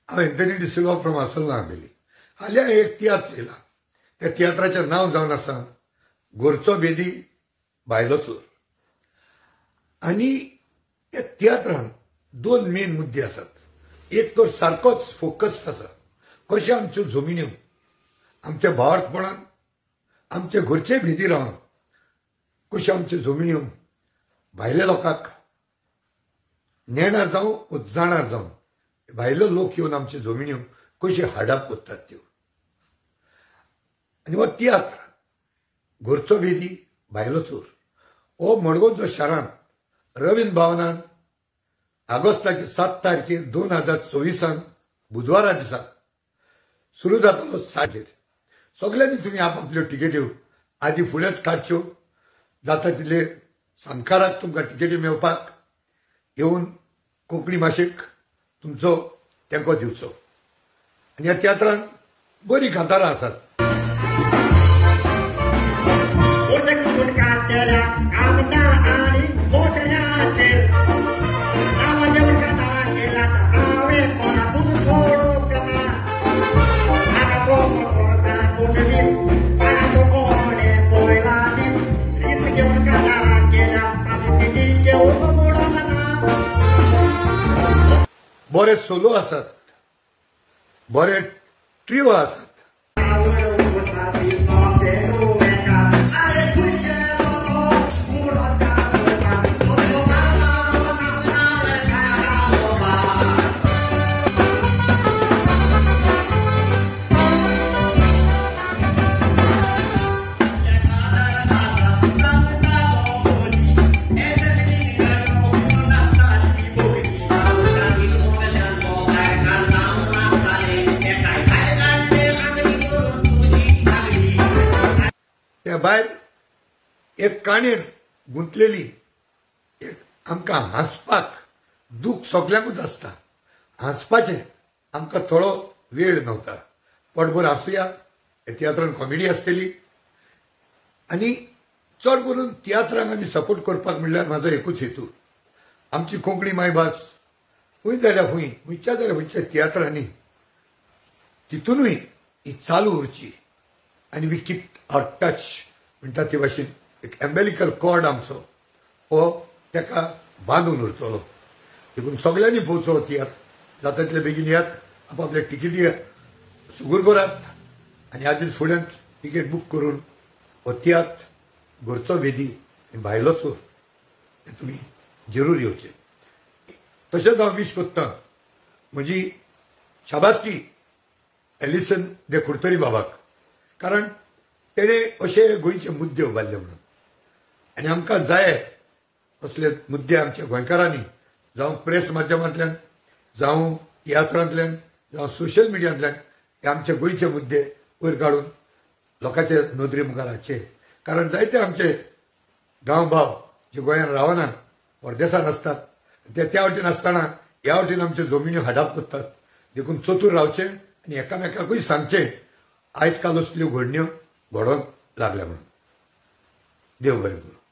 हांव Anthony D'Silva from आसोल्ला Ambelim. हालीं हांवें एक तियात्र येयला. त्या तियात्राचें नांव जावन आसा गोरचो बेदी बायलो चोर. आनी त्या तियात्रान दोन मेन मुद्दे आसात. एक तर सारकोच फोकस आसा कशें आमच्यो जमिन्यो आमच्या भावार्थपणान आमचे घरचे भेदी रावन कश्यो आमच्यो जमिन्यो भायल्या लोकांक नेणार जावं वो जाणार जावं भायलो लोक येवन आमच्यो जमिन्यो कश्यो हाडप करतात त्यो. आनी हो तियात्र घरचो बेदी भायलो चोर हो मडगांवच्या शारांत रवींद्र भवनान ऑगस्टाचे 7 तारखेर 2024 बुधवारा दिसा सुरू जातलो. 7 सगल्यांनी तुमी आपापल्यो टिकेट्यो आदी फुडेंच काडच्यो, जाता तितले सामकाराक तुमकां टिकेटी मेळपाक येवन कोंकणी भाशेक तुमचो तेंको दिवचो. आनी ह्या तियात्रान बरीं कांतारां आसात. बरे सोलो आसात, बरे ट्रियो आसात. त्या भायर एक काणयेन गुंतलेली एक आमकां हांसपाक दूख सगल्यांकूच आसता, हांसपाचें आमकां थोडो वेळ मेवता. पोटभर हांसुया. तियात्रान कॉमेडी आसतली. आनी चड करून तियात्रांक आमी सपोर्ट करपाक म्हणल्यार म्हाजो एकूच हेतू, आमची कोंकणी मायभास खंय जाल्यार खंय, खंयच्या जाल्यार खंयच्या तियात्रांनी तितूनय ही चालू उरची. आनी we keep our touch म्हणटा ते भाशेन एक एम्बेलिकल कॉर्ड आमचो हो ताका बांदून उरतलो. देखून सगल्यांनी पोवचो तियात्र, जाता तितले बेगीन येयात, आपापले टिकेटी सुगूर करात आनी आदीं फुड्यांत तिकेट बूक करून हो तियात्र घरचो वेदी भायलो चोर हें तुमी जरूर येवचें. तशेंच हांव वीश कोत्ता म्हजी शाबासकी एलिसन दे कुडतरी बाबाक, कारण तेणें अशे गोंयचे मुद्दे उबारले म्हणून. आनी आमकां जाय असले मुद्दे आमच्या गोंयकारांनी, जावं प्रेस माध्यमांतल्यान, जावं तियात्रांतल्यान, जावं सोशल मिडियांतल्यान हे आमचे गोंयचे मुद्दे वयर काडून लोकांचे नदरे मुखार हाडचे. कारण जायते आमचे गांव भाव जे गोंयांत रावना, परदेसांत आसतात, ते त्या वटेन आसतना ह्या वटेन आमच्यो जमिन्यो हाडप करतात. देखून चतूर रावचें आनी एकामेकाकूय सांगचें आयज काल असल्यो घडण्यो घडोवंक लागल्या म्हणून. देव बरें करूं.